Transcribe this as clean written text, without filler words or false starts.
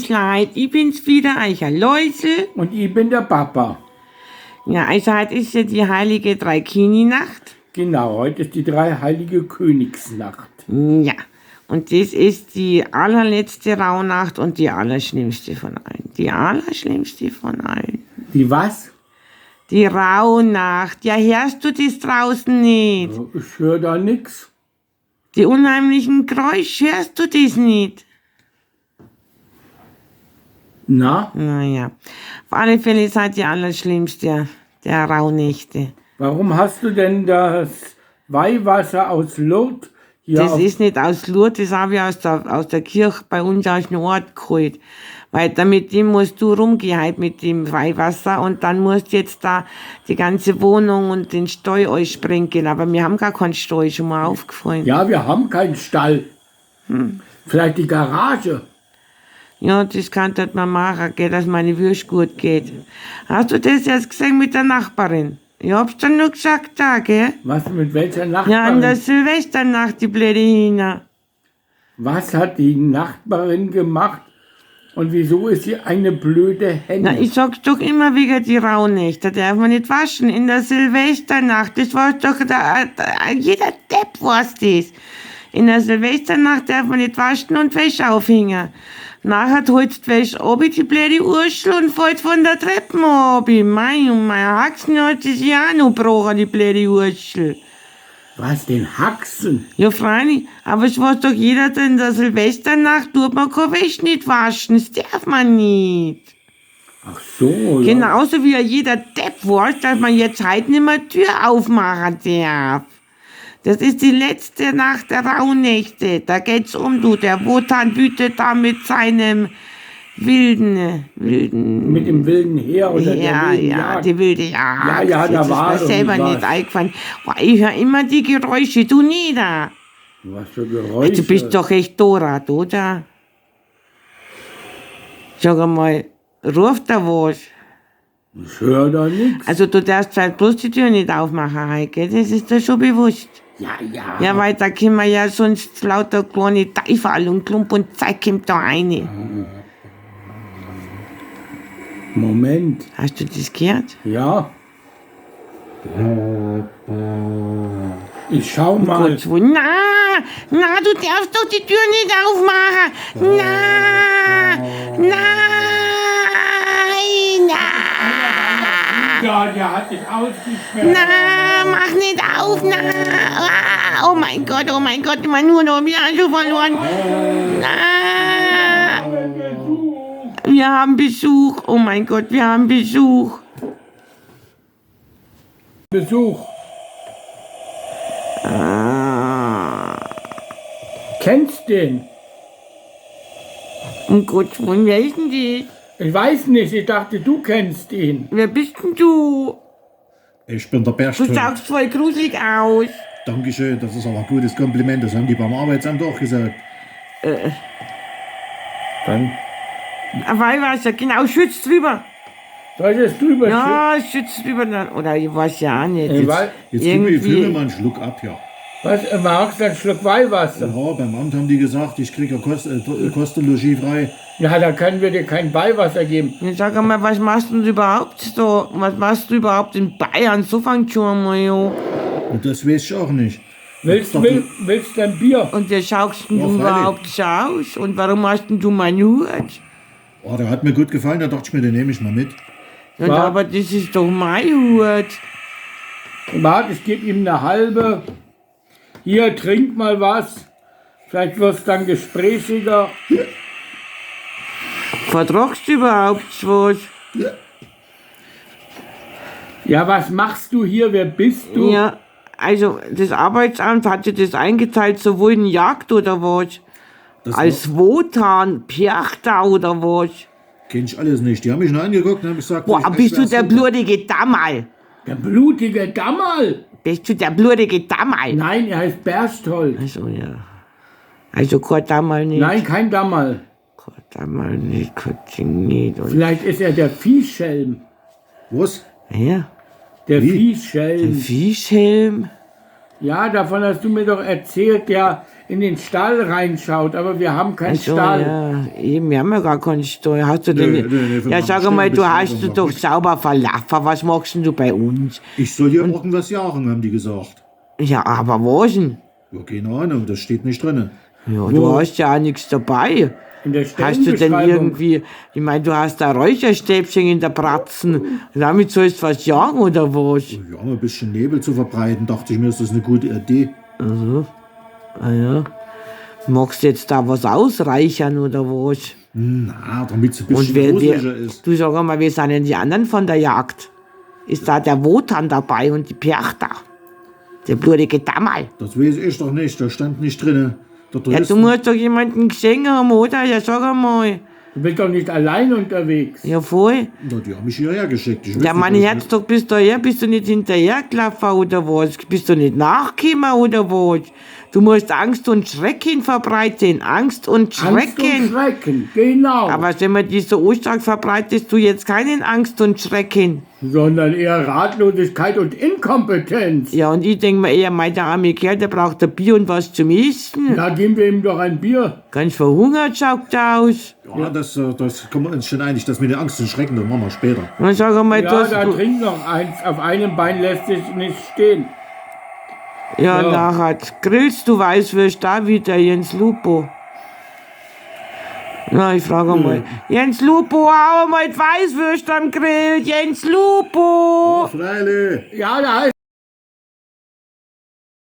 Leid, ich bin's wieder, Eicher Läusel. Und ich bin der Papa. Ja, also heute ist ja die heilige Dreikini-Nacht. Genau, heute ist die drei heilige Königsnacht. Ja, und das ist die allerletzte Rauhnacht und die allerschlimmste von allen. Die allerschlimmste von allen. Die was? Die Rauhnacht. Ja, hörst du das draußen nicht? Ich höre da nix. Die unheimlichen Geräusche, hörst du das nicht? Na, Naja, auf alle Fälle ist halt die allerschlimmste der Rauhnächte. Warum hast du denn das Weihwasser aus Lourdes hier Das ist nicht aus Lourdes, das habe ich aus der Kirche bei uns aus dem Ort geholt. Weil damit dem musst du rumgehen halt mit dem Weihwasser und dann musst du jetzt da die ganze Wohnung und den Stall aussprenkeln. Aber wir haben gar keinen Stall, schon mal aufgefallen. Ja, wir haben keinen Stall. Vielleicht die Garage. Ja, das kann dort mal machen, gell, dass meine Würst gut geht. Hast du das jetzt gesehen mit der Nachbarin? Ich hab's dir nur gesagt da, gell? Was, mit welcher Ja, an Nachbarin? der Silvesternacht, die blöde Hina. Was hat die Nachbarin gemacht? Und wieso ist sie eine blöde Henne? Na, ich sag's doch immer wegen die Rauhnächte, da darf man nicht waschen. In der Silvesternacht, das weiß doch jeder Depp weiß das. In der Silvesternacht darf man nicht waschen und Wäsche aufhängen. Nachher holst die Wäsche ab, die blöde Urschel, und fällt von der Treppe ab. Mei, und mein Haxen hat sich ja auch noch gebrochen, die blöde Urschel. Was, den Haxen? Ja, freilich, aber es weiß doch jeder, in der Silvesternacht tut man keine Wäsche nicht waschen, das darf man nicht. Ach so, ja. Genauso wie ja jeder Depp weiß, dass man jetzt heute nicht mehr Tür aufmachen darf. Das ist die letzte Nacht der Rauhnächte. Da geht's um, du. Der Wotan wütet da mit seinem wilden, wilden. Mit dem wilden Heer oder der Ja, wilden ja, Jagd. die wilde Jagd. Ja, ja, da Jetzt ist war mir selber irgendwas. nicht eingefallen. Boah, ich höre immer die Geräusche, du nieder. Was für Geräusche. Du bist doch echt Dorat, oder? Sag einmal, ruft da was? Ich höre da nichts. Also du darfst halt bloß die Tür nicht aufmachen, Heike, das ist dir schon bewusst. Ja, ja. Ja, weil da kommen ja sonst lauter kleine Teufel und Klump und Zeug kommt da rein. Moment. Hast du das gehört? Ja. Ich schau mal. Gott, wo, na, na, du darfst doch die Tür nicht aufmachen. Na, nein, na. Ja, der hat dich ausgesperrt. Na, mach nicht auf, na. Ah, oh mein Gott, oh mein Gott, mein Hund hab ich auch schon verloren. Na. Wir haben Besuch. Oh mein Gott, wir haben Besuch. Besuch. Ah. Kennst den? Um Gottes Willen, wer ist denn die? Ich weiß nicht, ich dachte, du kennst ihn. Wer bist denn du? Ich bin der Du Berchtold. schaust voll gruselig aus. Dankeschön, das ist aber ein gutes Kompliment. Das haben die beim Arbeitsamt auch gesagt. Dann Ein Weihwasser, genau, schützt drüber. soll ich es drüber Ja, schützt drüber. Dann. Oder ich weiß ja auch nicht. Ich weiß, Jetzt gib mir, Irgendwie- führ mir mal einen Schluck ab hier. Was, magst du einen Schluck Weihwasser? Ja, beim Amt haben die gesagt, ich kriege ja Kost und Logis frei. Ja, da können wir dir kein Weihwasser geben. Ja, sag einmal, was machst du denn überhaupt so? Was machst du überhaupt in Bayern? So fängt schon einmal an. Und das weiß ich auch nicht. Willst, Doch, willst du ein Bier? Und wer schaust denn Ja, du freilich. überhaupt so aus? Und warum hast denn du meinen Hut? Oh, der hat mir gut gefallen, da dachte ich mir, den nehme ich mal mit. Ja, Was? aber das ist doch mein Hut. Warte, ich gebe ihm eine halbe. Hier, trink mal was. Vielleicht wirst du dann gesprächiger. Vertragst du überhaupt was? Ja, was machst du hier? Wer bist du? Ja, also das Arbeitsamt hat sich das eingeteilt, sowohl in Jagd oder was? Das Als Wotan, Perchta oder was? Kenn ich alles nicht. Die haben mich nur angeguckt und haben gesagt, Boah, ich bist du wär's der super. blutige Dammal? Der blutige Dammerl. Bist du der blutige Dammal? Nein, er heißt Berchtold. Also ja. Also kein Dammal nicht. Nein, kein Dammerl. Kein Dammal nicht, kein Ding nicht. Und, Vielleicht ist er der Viehschelm. Was? ja. Der Wie? Viehschelm. Fischhelm? Ja, davon hast du mir doch erzählt, der in den Stall reinschaut, aber wir haben keinen Ach so, Stall. ja, eben, wir haben ja gar keinen Stall. Hast du denn Nö, nö, nö, wir ja, machen sag mal, du hast Stellenbeschreibung du doch sauber verlaufen. Was machst denn du bei uns? Ich soll hier irgendwas jagen, haben die gesagt. Ja, aber was denn? Ja, keine Ahnung, das steht nicht drin. Ja, du hast ja auch nichts dabei. In der Hast du denn Stellenbeschreibung. irgendwie, ich meine, du hast da Räucherstäbchen in der Bratzen. Damit sollst du was jagen oder was? Ja, um ein bisschen Nebel zu verbreiten, dachte ich mir, ist das eine gute Idee. Ah ja. Magst du jetzt da was ausreichern oder was? Na, damit es ein Und bisschen wer, gruseliger wer, ist. du sag mal, wer sind denn die anderen von der Jagd? Ist da der Wotan dabei und die Perchta? Der blutige Dammerl. Das weiß ich doch nicht, das stand nicht drin. Der Ja, du Touristen- musst doch jemanden gesehen haben, oder? Ja, sag einmal. Du bist doch nicht allein unterwegs. Ja, voll. Na, die haben mich hierher geschickt. Ich weiß Ja, nicht, mein wo ich Herz, doch bist du her, bist du nicht hinterhergelaufen oder was? Bist du nicht nachgekommen oder was? Du musst Angst und Schrecken verbreiten. Angst und Angst und Schrecken. Schrecken, genau. Aber wenn man die so stark verbreitest, du jetzt keinen Angst und Schrecken. Sondern eher Ratlosigkeit und Inkompetenz. Ja, und ich denk mir eher, mein der arme Kerl, der braucht ein Bier und was zum Essen. Da geben wir ihm doch ein Bier. Ganz verhungert schaut der aus. Ja, das kommen wir uns schon einig. Das mit der Angst und Schrecken, das machen wir später. Und sag einmal, Ja, du hast, da trink noch eins. Auf einem Bein lässt sich nicht stehen. ja, Ja. nachher grillst du Weißwürst da wieder, Jens Lupo. Na, ich frage mal. Jens Lupo, hau mal die Weißwürst am Grill. Jens Lupo. Freilich! Ja, da ist